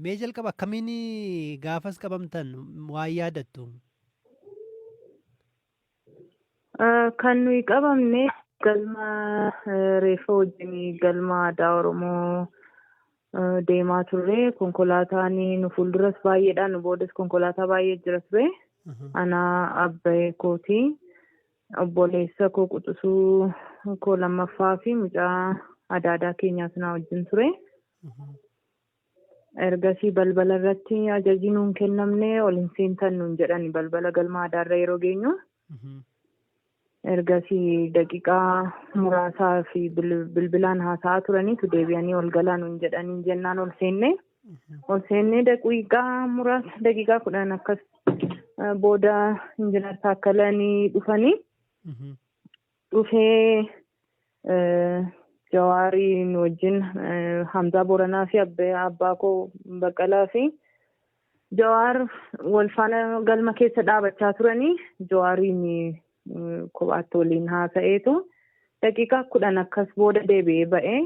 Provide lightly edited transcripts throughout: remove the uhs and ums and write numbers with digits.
Mee jalqaba akkamiin gaafas qabamtan waan yaadattu? Kan nuyi qabamne galma reeffa wajjin galma aadaa Oromoo deemaa turre. Konkolaataan nu fuulduras baay'eedha, nu boodas konkolaataa baay'ee jira ture. Ana abbaa kooti, obboleessa koo quxisuu koo lammaffaa fi mucaa adaadaa keenyaa sana wajjin ture. Ergasii balbala irratti ajajii nuun kennamne, ol hin seentan nuun jedhani balbala galma aadaarra yeroo geenyu. Ergasii daqiiqaa muraasaa fi bilbilaan haasa'aa turaniitu deebi'anii ol galaa nuun jedhanii jennaan ol seenne. Ol seennee daqiiqaa muraasa, daqiiqaa 10 akkas booda Injinar Taakkalanii dhufanii dhufee Jawaarii nu wajjin, Hamzaa Boranaa fi abbaa koo Baqqalaa fi Jawaar wal faana galma keessa dhaabachaa turanii, Jawaariin kophaatti waliin haasa'eetu daqiiqaa 10 akkas booda deebi'ee ba'ee.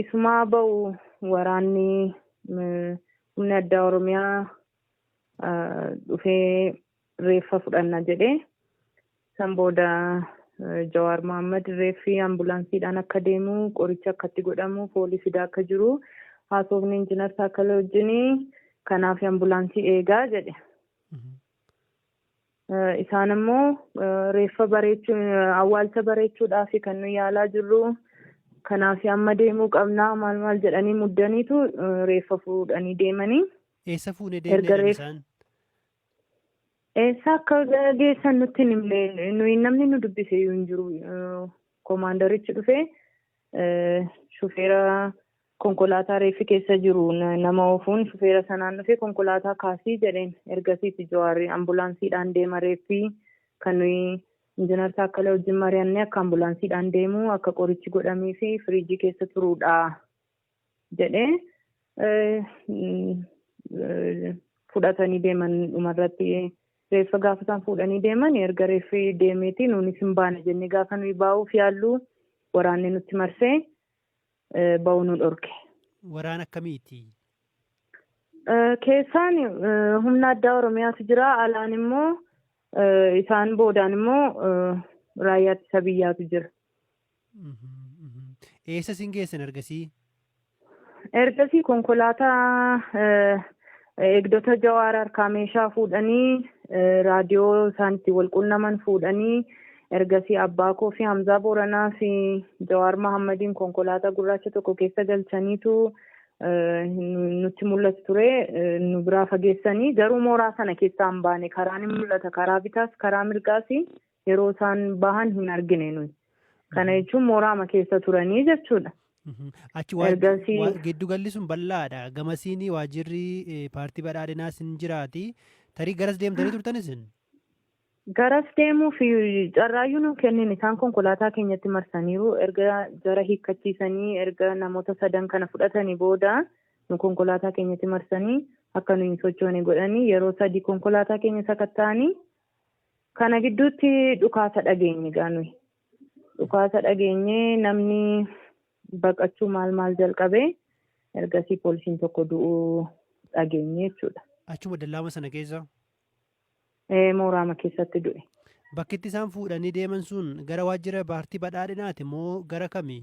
Isumaa ba'u waraanni humni addaa Oromiyaa dhufee reeffa fudhanna jedhee. San booda Jawaar Mohaammed reeffi ambulaansiidhaan akka deemu, qoricha akkatti godhamu, foolii fidaa akka jiru haasofni Injinar Taakkalee wajjin, kanaaf ambulaansii eegaa jedhe. Isaan immoo reeffa bareechuu, awwaalcha bareechuudhaaf kan nu yaalaa jirru, kanaaf amma deemuu qabnaa maal maal jedhanii muddaniitu reeffa fuudhanii deemanii. Eessa fuunee deemnee isaan? Eessa akka geessan nutti hin himne. Nuyi namni nu dubbise iyyuu hin jiru. Koomaandarichi dhufee shufeera konkolaataa reeffi keessa jiru nama oofuun, shufeera sanaan dhufee konkolaataa kaasii jedheen. Ergasiiti Jawaarri ambulaansiidhaan deema reeffi, kan nuyi Injinar Taakkalee wajjin mari'annee akka ambulaansiidhaan deemu, akka qorichi godhamee fi firiijii keessa turuudha jedhee fudhatanii deeman. Dhumarratti reeffa gaafa isaan fuudhanii deeman, erga reeffi deemeeti nuunis hin baana jennee gaafa nuyi baa'uuf yaallu waraanni nutti marsee ba'uu nu dhorke. Waraana akkamiiti? Keessaan humna addaa Oromiyaatu jira. Alaan immoo isaan boodaan immoo raayyaa ittisa biyyaatu jira. Eessa isin geessan ergasii? Ergasii konkolaataa eegdota Jawaar harkaa meeshaa fuudhanii, raadiyoo isaan itti wal qunnaman fuudhanii, ergasii abbaa koo fi Hamzaa Booranaa fi Jawaar Mahammadiin konkolaataa gurraacha tokko keessa galchaniitu nutti mul'atu ture, nu biraa fageessanii. Garuu mooraa sana keessaa hin baane. Karaan hin mul'ata, karaa bitaas karaa mirgaas yeroo isaan bahan hin argine nuyi. Kana jechuun mooraama keessa turanii jechuudha. Achi giddugalli sun bal'aadha. Gamasiin waajjirri paartii badhaadhinaas hin jiraati. Tarii garas deemtanii turtan isin? Garas deemuuf carraayyuu nu kennin. Isaan konkolaataa keenyatti marsaniiru. Erga jara hiikkachiisanii, erga namoota sadan kana fudhatanii booda nu konkolaataa keenyatti marsanii akka nu hin sochoone godhanii, yeroo sadii konkolaataa keenya sakatta'anii. Kana gidduutti dhukaasa dhageenye gaa nuyi. Dhukaasa dhageenye, namni baqachuu maal maal jalqabee, ergasii poolisiin tokko du'uu dhageenye jechuudha. Achuma dallaama sana keessa? Mooraama keessatti du'e. Bakki itti isaan fuudhanii deeman sun gara waajjira paartii badhaadhinaati moo gara kami?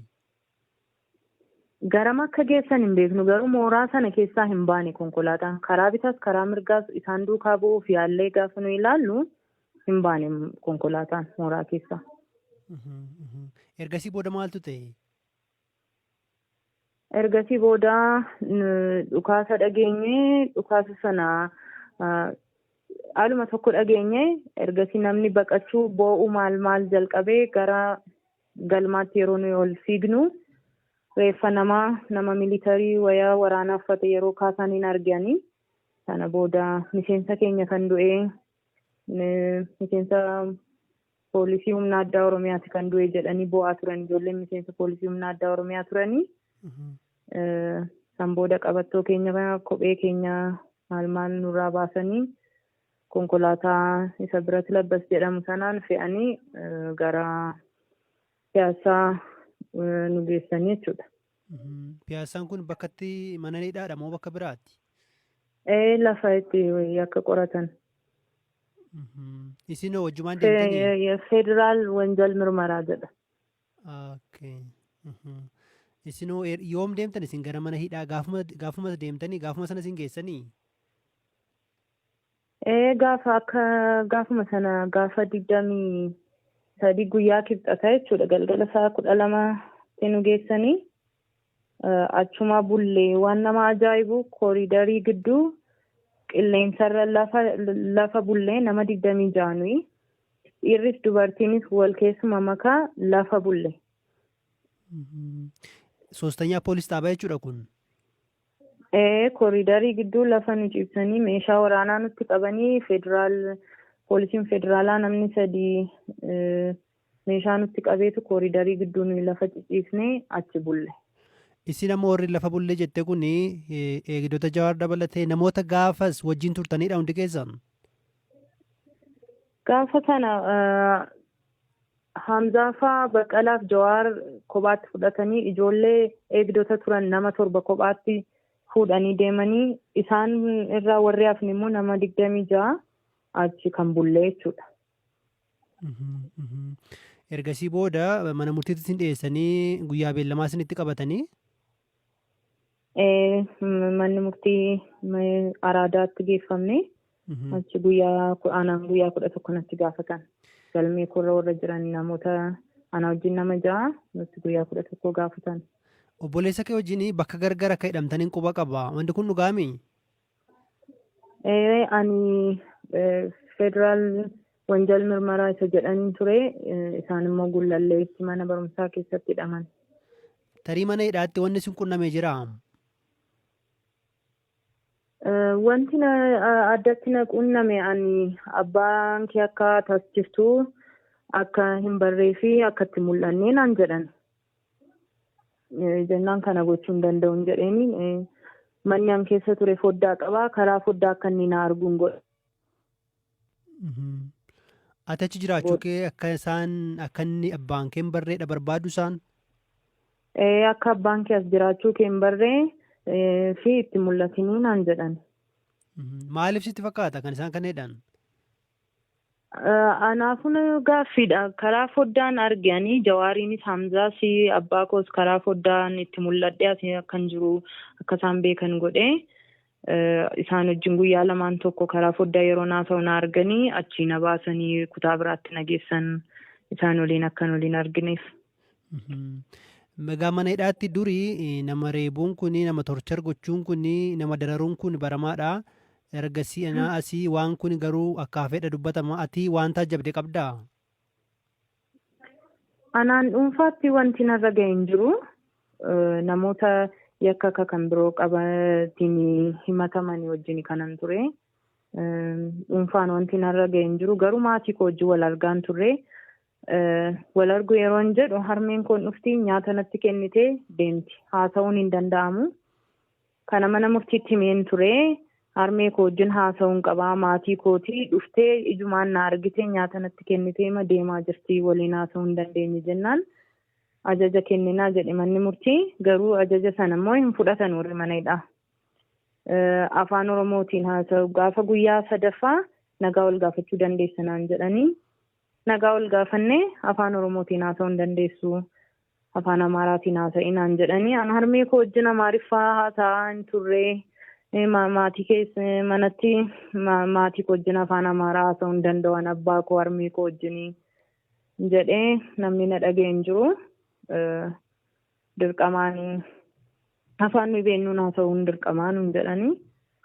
Garam akka geessan hin beeknu, garuu mooraa sana keessaa hin baane konkolaataan. Karaa bitaas karaa mirgaas isaan duukaa bu'uuf yaallee gaafa nu ilaallu hin baane konkolaataan mooraa keessaa. Ergasii booda maaltu ta'e? Ergasii booda dhukaasa dhageenye. Dhukaasa sana aluma tokko dhageenye. Ergasii namni baqachuu, boo'uu maal maal jalqabee, gara galmaatti yeroo nuyi ol fiignu reeffa namaa, nama militarii wayaa waraanaa uffate yeroo kaasan hin arganii. Sana booda miseensa keenya kan du'e, miseensa poolisii humna addaa Oromiyaati kan du'e jedhanii boo'aa turan, ijoolleen miseensa poolisii humna addaa Oromiyaa turanii. San booda qabattoo keenya, kophee keenya maal maal nurraa baasanii konkolaataa isa biratti labbas jedhamu sanaan fe'anii gara siyaasaa nu geessanii jechuudha. Piyaassaan kun bakkatti mana hidhaadha moo bakka biraati? Lafa itti yakka qoratan. Isin hoo wajjumaan deemtanii? Federaal wanjal mirmaraa jedha. Isin hoo yoom deemtan isin gara mana hidhaa gaafuma deemtanii gaafuma sana isin geessanii? Gaafa akka gaafuma sana gaafa 23 guyyaa kibxataa jechuudha galgala sa'a 12 nu geessanii achuma bullee waan nama ajaa'ibu kooriidarii gidduu qilleensarra lafa bullee nama 26 nuyi dhiirris dubartiinis wal keessuma makaa lafa bulle. Soostanyaa poolis xaabaa jechuudha kun? Kooriidarii gidduu lafa nu ciibsanii meeshaa waraanaa nutti qabanii federaal poolisiin federaalaa namni 3 meeshaa nutti qabeetu kooriidarii gidduu nuyi lafa ciciisnee achi bulle. Isin ammoo warri lafa bullee jette kun eegdota Jawaar dabalatee namoota gaafas wajjin turtanidha hundi keessan? Gaafa sana Hamzaa faa Baqqalaaf Jawaar kophaatti fudhatanii ijoollee eegdota turan nama 7 kophaatti fuudhanii deemanii isaan irraa warri hafne immoo nama 26 achi kan bullee jechuudha. Ergasii booda mana murtiitti isin dhiyeessanii guyyaa beellamaa isinitti qabatanii? Manni murtii Araadaatti geeffamne achi guyyaa anaan guyyaa 11 natti gaafatan. Galmee korra warra jiran namoota ana wajjin nama 6 nutti guyyaa 11 gaafatan. Obboleessa kee wajjin bakka gargar akka hidhamtaniin quba qaba. Wanti kun dhugaami? Ani federaal wanjal mirmaraa isa jedhaniin ture isaan immoo Gullalleetti mana barumsaa keessatti hidhaman. Tarii mana hidhaatti wanni isin qunnamee jiraa? Wanti addatti na qunname ani abbaan kee akka tas jirtu akka hin barree fi akka itti mul'annee naan jedhan. Jennaan kana gochuu hin danda'u hin jedheeni manni an keessa ture foddaa qabaa karaa foddaa akka inni na arguun godha. Ati achi jiraachuu kee akka isaan akka inni abbaan kee hin barreedha barbaadu isaan? Akka abbaan kee as jiraachuu kee hin barree fi itti mul'atinii naan jedhan. Maaliif sitti fakkaata kan isaan kana jedhan? Anaafuu gaaffiidha. Karaa foddaan arganii Jawaariinis Hamzaas abbaa koos karaa foddaan itti mul'adhee asii akkan jiru akka isaan beekan godhee isaan wajjin guyyaa lamaan tokko karaa foddaa yeroo naasa'u na arganii achii na baasanii kutaa biraatti na geessan isaan waliin akkan waliin argineef. Egaa mana hidhaatti durii nama reebuun kun nama torchar gochuun kun nama dararuun kun baramaadha. Ergasii anaa asii waan kun garuu akka hafeedha dubbatama. Ati waan taajjabde qabdaa? Anaan dhuunfaatti wanti narra ga'e hin jiru. Namoota yakka akka kan biroo qabatiin himatamanii wajjin kanan ture. Dhuunfaan wanti narra ga'e hin jiru. Garuu maatii koo wajjin wal argaan turre. Wal argu yeroo hin jedhu harmeen koon dhufti nyaata natti kennitee deemti. Haasa'uun hin danda'amu. Kana mana murtiitti himeen ture. Harmee koo wajjin haasa'uun qabaa maatii kootii dhuftee ijumaan na argite nyaata natti kennitee ma deemaa jirti waliin haasa'uu hin dandeenye jennaan ajaja kenninaa jedhe manni murtii garuu ajaja sana immoo hin fudhatan warri mana hidhaa. Afaan Oromootiin haasa'u gaafa guyyaa sadaffaa nagaa wal gaafachuu dandeessa naan jedhanii nagaa wal gaafannee afaan Oromootiin haasa'uu hin dandeessu. Afaan Amaaraatiin haasa'ii naan jedhanii an harmee koo wajjin Amaariffaa haasa'aa hin turre. Maatii keessa manatti maatii koo wajjin afaan Amaaraa haasa'uu hin danda'an abbaa koo harmee koo wajjin jedhee namni na dhaga'e hin jiru. Dirqamaan afaan nuyi beeknuun haasa'uun dirqamaa nuun jedhanii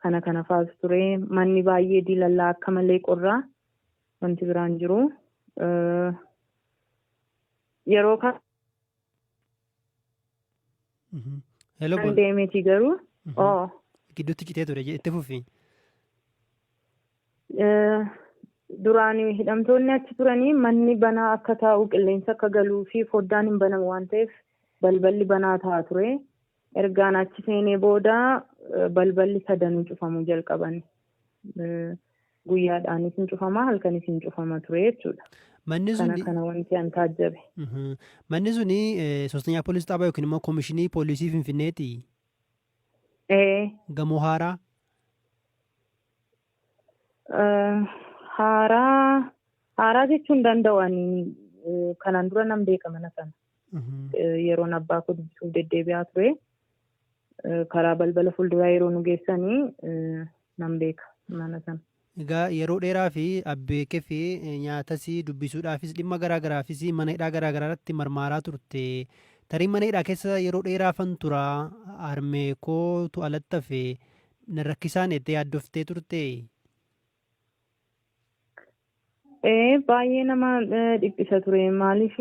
kana kana faas ture. Manni baay'ee diilallaa akka malee qorraa wanti biraan jiru. Yeroo kan deemeeti garuu. Gidduutti citee ture itti fufi. Duraan hidhamtoonni achi turanii manni banaa akka taa'u qilleensa akka galuu fi foddaan hin banamu waan ta'eef balballi banaa ta'a ture. Ergaan achi seenee booda balballi sadanuu cufamuu jalqaban. Guyyaadhaanis hin cufama, halkanis hin cufama ture jechuudha. Manni Kana suni kana wanti an taajjabe. Manni suni ሶስተኛ ፖሊስ ጣቢያ yookiin immoo Komishinii Poolisii Finfinneeti. Ee. Gamoo haaraa. Haaraa haaraa jechuun danda'u ani kanaan dura nan beeka mana sana. Yeroon abbaa koo dubbisuuf deddeebi'aa ture. Karaa balbala fuulduraa yeroo nu geessanii nan beeka mana sana. Egaa yeroo dheeraa fi abbeekee fi nyaatas dubbisuudhaafis dhimma garaa garaafis mana hidhaa garaa garaatti marmaaraa turte. Tarii mana hidhaa keessa yeroo dheeraafan tura, harmee kootu alatti hafe, na rakkisaan jettee yaaddoftee turte. Ee, baay'ee nama dhiphisa ture. Maaliif,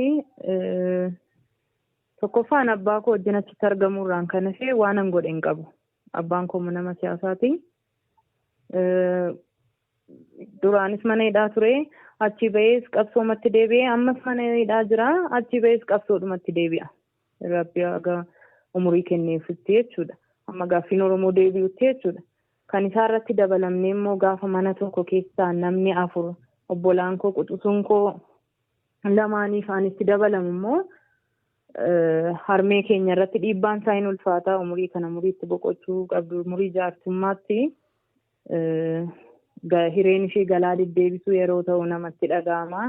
tokkoffaan abbaa koo wajjin achitti argamuurraan kan hafe waan an godhe hin qabu. Abbaan koo nama siyaasaati. Duraanis mana hidhaa ture. Achi ba'ees qabsoomatti deebi'ee, ammas mana hidhaa jira. Achi ba'ees qabsoodhumatti deebi'a. Rabbi haga umurii kenneefitti jechuudha. Amma gaaffiin Oromoo deebi'utti jechuudha. Kan isaa irratti dabalamnee immoo gaafa mana tokko keessaa namni afur, obbolaan koo, quxisuun koo lamaaniif anitti dabalamu immoo, harmee keenya irratti dhiibbaan isaa hin ulfaata. Umurii kana umuriitti boqochuu qabdu, umurii jaarsummaatti hireen ishee galaa deddeebisuu yeroo ta'u namatti dhaga'ama.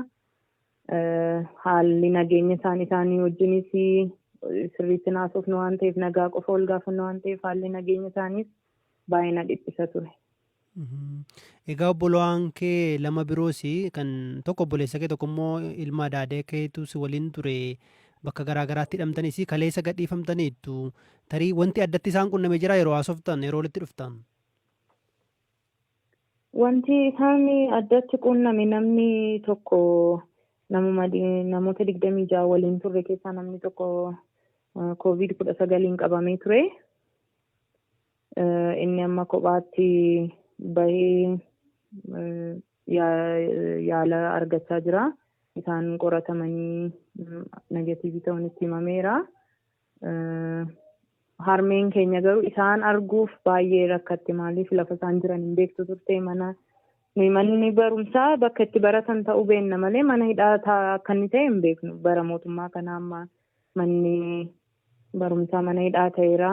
Haalli nageenya isaanii wajjinis sirriitti naasofnu waan ta'eef, nagaa qofa ol gaafannu waan ta'eef, haalli nageenya isaaniis baay'ee na dhiphisa ture. Egaa obbolowwan kee lama biroos, kan tokko obboleessa kee, tokko immoo ilma adaadee keetu si waliin ture, bakka garaa garaatti hidhamtanis kaleessa gadhiifamtaniittu. Tarii wanti addatti isaan qunname jira yeroo haasoftan, yeroo walitti dhuftan? Wanti isaan addatti qunname, namni tokko, namuma namoota 26 waliin turre keessaa namni tokko COVID-19n qabamee ture. Inni amma kophaatti bahee yaala argachaa jira. Isaan qoratamanii negative ta'uun itti himameera. Harmeen keenya garuu isaan arguuf baay'ee rakkatte. Maaliif, lafa isaan jiran hin beektu turte. Mana nuyi manni barumsaa bakka itti baratan ta'uu beenna malee mana hidhaa akka inni ta'e hin beeknu. Bara mootummaa kana amma manni barumsaa mana hidhaa ta'eera.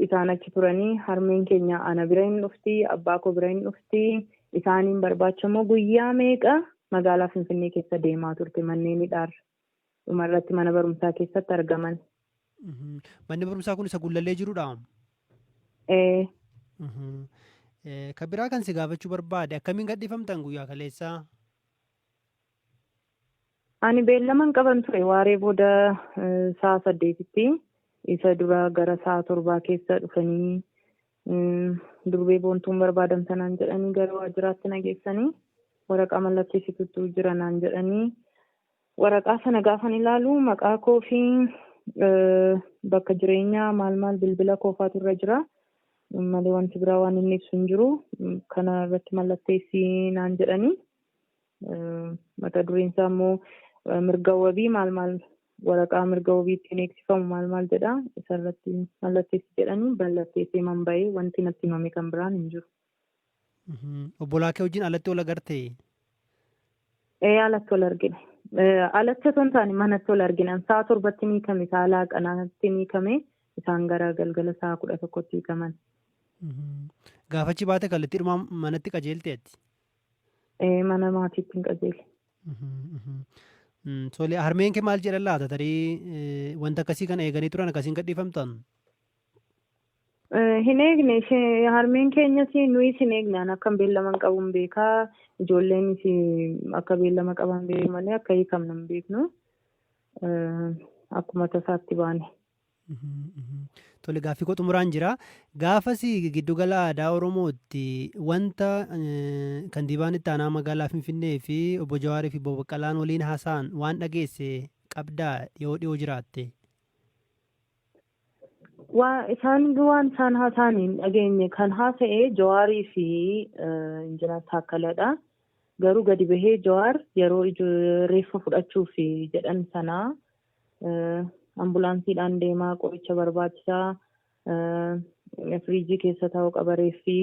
Isaan achi turanii harmeen keenya ana bira hin dhufti, abbaa koo bira hin dhufti. Isaaniin barbaachamoo guyyaa meeqa magaalaa Finfinnee keessa deemaa turte manneen hidhaarra. Dhumarratti mana barumsaa keessatti argaman. Manni barumsaa kun isa Gullallee jirudha? Ee. Kan biraa kan si gaafachuu barbaade, akkamiin gadhiifamtan guyyaa kaleessaa? Ani beellaman qaban ture waaree booda sa'a 8tti. Isa dura gara sa'a 7 keessa dhufanii durbee Boontuun barbaadamta naan jedhanii gara waajjiraatti na geessanii, waraqaa mallatteessitutu jira naan jedhanii, waraqaa sana gaafan ilaalu maqaa koo fi bakka jireenyaa maal maal, bilbila koofaatu irra jira malee wanti biraa waan inni ibsu hin jiru. Kana irratti mallatteessii naan jedhanii, mata dureen isaa immoo mirga wabii maal maal, waraqaa mirga wabii ittiin eegsifamu maal maal jedha, isarratti mallatteessi jedhanii mallatteessee man bahee, wanti natti himame kan biraan hin jiru. Obbolaa kee wajjin alatti ol agartee? Ee, alatti ol argine. Alatti osoo hin taane manatti ol argine. Sa'a 7tti ni hiikame, sa'a laaqanaatti ni hiikame, isaan gara galgala sa'a 11tti hiikaman. Gaafachi baate kallattii dhumaa manatti qajeelteetti? Ee, mana maatiitti hin qajeele. Tole, harmeen kee maal jedhan laata? Tarii wanta akkasii kana eeganii turan, akkasiin gadhiifamtan? Hin eegne ishee harmeen keenyas, nuyis hin eegne. An akka beellama qabu hin beekaa, ijoolleenis akka beellama qaban beeku malee akka hiikamnu hin beeknu. Akkuma tasaatti baane. Tole, gaaffii koo xumuraan jira. Gaafas giddugala aadaa Oromootti wanta kantiibaan itti aanaa magaalaa Finfinnee fi obbo Jawaarii fi obbo Baqqalaan waliin haasa'an waan dhageesse qabdaa yoo dhiyoo jiraatte? Waa isaan waan isaan haasa'an hin dhageenye. Kan haasa'e Jawaarii fi Injinar Taakkaladha. Garuu gadi bahee Jawaar yeroo reeffa fudhachuuf jedhan sanaa ambulaansiidhaan deemaa, qoricha barbaachisaa, firiijii keessa taa'u qaba reeffi.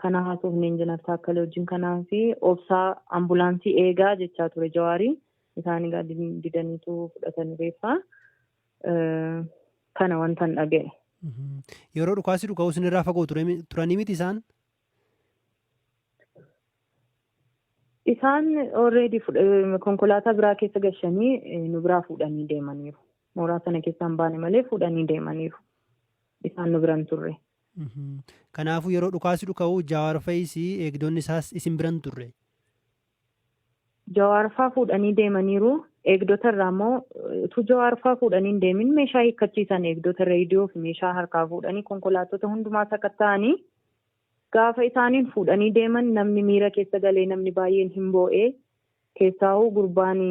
Kana haasofne Injinar Taakkalee wajjin kanaaf obsaa ambulaansii eegaa jechaa ture Jawaarii. Isaan egaa didaniitu fudhatan reeffaa. Kana wantan dhaga'e. Yeroo dhukaasi dhuka'u isinirraa fagoo turanii miti isaan? Isaan already konkolaataa biraa keessa gashanii nu biraa fuudhanii deemaniiru. Mooraa sana keessaa hin baane malee fuudhanii deemaniiru. Isaan nu biran turre. Kanaafuu yeroo dhukaasi dhuka'u Jawaar fa'is eegdonni isaas isin biran turre. Jawaar fa'aa fuudhanii deemaniiru. Eegdota irraa immoo utuu Jawaar fa'aa fuudhanii hin deemin meeshaa hiikkachiisan eegdota reediyoo fi meeshaa harkaa fuudhanii konkolaattota hundumaa sakatta'anii gaafa isaaniin fuudhanii deeman namni miira keessa galee namni baay'een hin boo'ee keessaa'uu gurbaan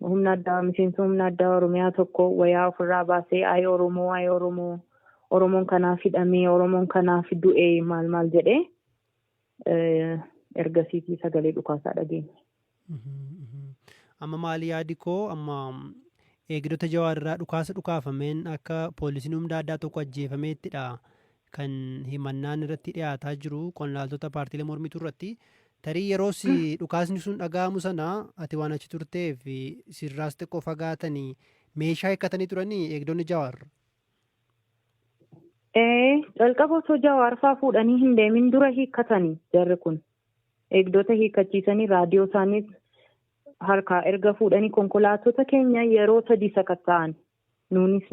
humna addaa miseensa humna addaa Oromiyaa tokko wayaa ofirraa baasee ayi Oromoo ayi Oromoo Oromoon kanaaf hidhamee Oromoon kanaaf du'ee maal maal jedhee ergasiitii sagalee dhukaasaa dhageenye. Amma maali yaadi koo amma eegdota Jawaar irraa dhukaasa dhukaafameen akka poolisiin humna addaa tokko ajjeefameettidha kan himannaan irratti dhiyaataa jiru qondaaltota paartiilee mormituu irratti. Tarii yeroos dhukaasni sun dhaga'amu sana ati waan achi turteef sirraas xiqqoo fagaatanii meeshaa hiikkatanii turanii eegdonni Jawaar. Calqaba osoo Jawaar fa'aa fuudhanii hin deemin dura hiikkatanii jarri kun. Eegdota hiikkachiisanii raadiyoo isaaniis harkaa erga fuudhanii konkolaattota keenya yeroo sadii sakatta'an. Nuunis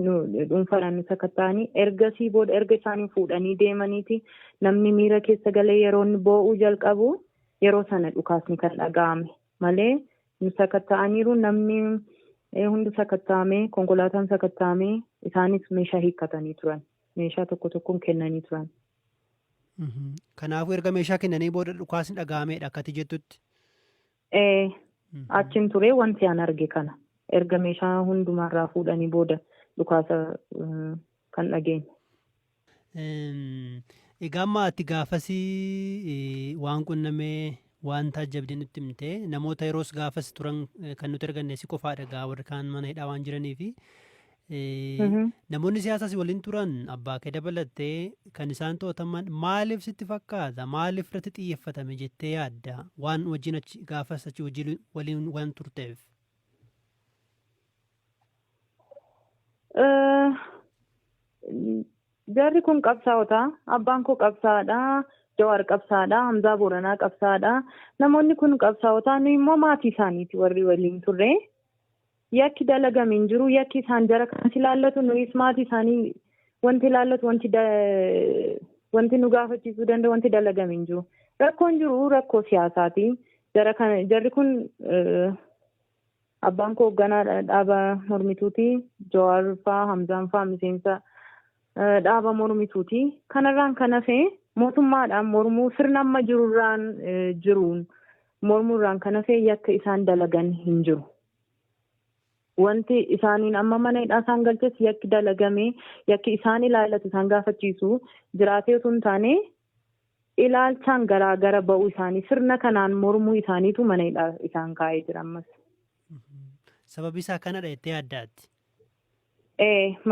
dhuunfaadhaan nu sakatta'anii ergasii booda erga isaanii fuudhanii deemaniiti namni miira keessa galee yeroo inni boo'uu jalqabu yeroo sana dhukaasni kan dhaga'ame malee nu sakatta'aniiru namni hundi sakatta'amee konkolaataan sakatta'amee isaanis meeshaa hiikkatanii turan. Meeshaa tokko tokkoon kennanii turan. Kanaafuu erga meeshaa kennanii booda dhukaasni dhaga'ameedha akkati jettutti. Achiin ture wanti an arge kana. Erga meeshaa hundumarraa fuudhanii booda dhukaasa kan dhageenye. Egaa amma ati gaafasii waan qunnamee waan taajjabdee nutti himte namoota yeroos gaafas turan kan nuti arganne si qofaadha gaa warri kaan mana hidhaa waan jiraniifi. Namoonni siyaasaas waliin turan abbaa kee dabalattee kan isaan to'ataman maaliif sitti fakkaata maaliif irratti xiyyeeffatame jettee yaadda waan wajjin achi gaafas achi wajjin waliin waan turteef. Jarri kun qabsaa'ota. Abbaan koo qabsaa'aadha. Jawaar qabsaa'aadha. Hamzaa Booranaa qabsaa'aadha. Namoonni kun qabsaa'ota. Nuyi immoo maatii isaaniiti warri waliin turre. Yakki dalagame hin jiru. Yakki isaan jara kanas ilaallatu nuyis maatii isaanii wanti ilaallatu wanti nu gaafachiisuu danda'u wanti dalagame hin jiru. Rakkoon jiru rakkoo siyaasaati. Jara kana jarri kun abbaan koo hoogganaa dhaaba mormituuti. Jawaar faa Hamzaan faa miseensa dhaaba mormituuti. Kanarraan kan hafe mootummaadhaan mormuu sirna amma jirurraan jiruun mormuurraan kan hafe yakka isaan dalagan hin jiru. Wanti isaaniin amma mana hidhaa isaan galches yakki dalagame yakki isaan ilaallatu isaan gaafachiisu jiraatee osoo hin taane ilaalchaan garaagara ba'uu isaanii sirna kanaan mormuu isaaniitu mana hidhaa isaan kaa'ee jira ammas. Sababi isaa kanadha jettee yaaddaatti.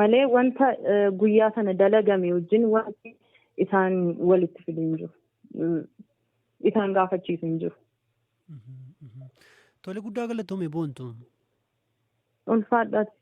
Malee wanta guyyaa sana dalagame wajjin wanti isaan walitti fidu hin jiru. Isaan gaafachiisu hin jiru. Tole guddaa galatoome Boontu. Ulfaadhaati.